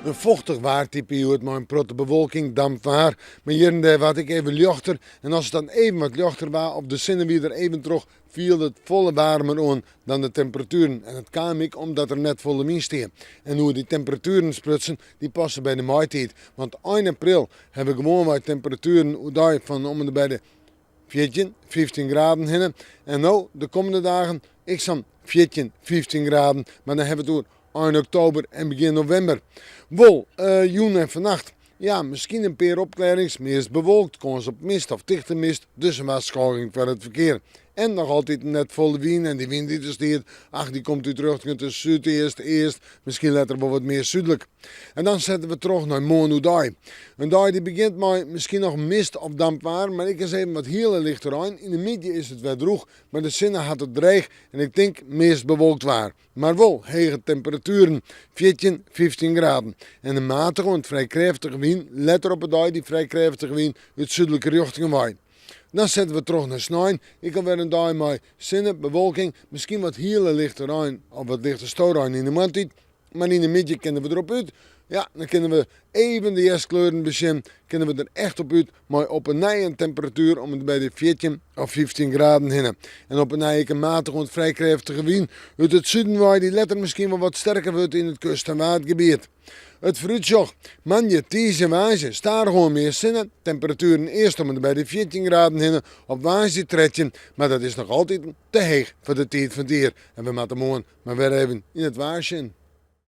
In fochtich waartype hjoed mei in protte bewolking, damp waar, mar hjir en dêr waard ek even ljochter en as it dan even wat ljochter waar of de sinne wie der even troch, fielde it folle waarmer oan dan de temperatueren en dat kaam ek omdat der net folle wyn stie. En oer dy temperatueren sprutsen, dy passe by de maitiid, want ein april hawwe we gewoanwei temperatueren oerdei fan om en by de 14, 15 graden hinne en no de kommende dagen ek sa'n 14, 15 graden, mar dan hawwe we it oer ein oktober en begjin novimber. Wol, jûn en fannacht, ja, miskien in pear opklearrings, meast bewolkt, kâns op mist of tichte mist, dus in warskôging foar it ferkear. En noch altiten net folle wyn en dy wyn dy't der stiet, ach dy komt út rjochtingen te súdeast, east, miskien letter wol wat mear súdlik. En dan sette we troch nei moarn oerdei. In dei dy't begjint mei miskien noch mist of damp waar, mar ek ris even wat hiele lichte rein. Yn de middei is it wer drûch, mar de sinne hat it dreech en ik tink meast bewolkt waar. Mar wol hege temperatueren, 14, 15 graden. En in matige oant frij krêftige wyn, letter op 'e dei dy frij krêftige wyn út súdlike rjochtingen wei. Dan sette we troch nei snein, ek alwer in dei mei sinne, bewolking, miskien wat hiele lichte rein of wat lichte storein yn de moarntiid. Mar yn de middei kinne we derop út. Ja, dan kinne we even de hjerstkleuren besjen. Kinne we der echt op út mei op 'e nij in temperatuer om en by de 14 of 15 graden hinne. En op 'e nij ek in matige oant frij krêftige wyn út it suden wei dy't letter miskien wol wat sterker wurdt yn it kust en waadgebiet. It foarútsjoch, moandei, tiisdei en woansdei stadichoan mear sinne, temperatueren earst om en by de 14 graden hinne, op woansdei 13, mar dat is noch altyd te heech foar de tiid fan it jier. En we moatte moarn mar wer even yn it waar sjen.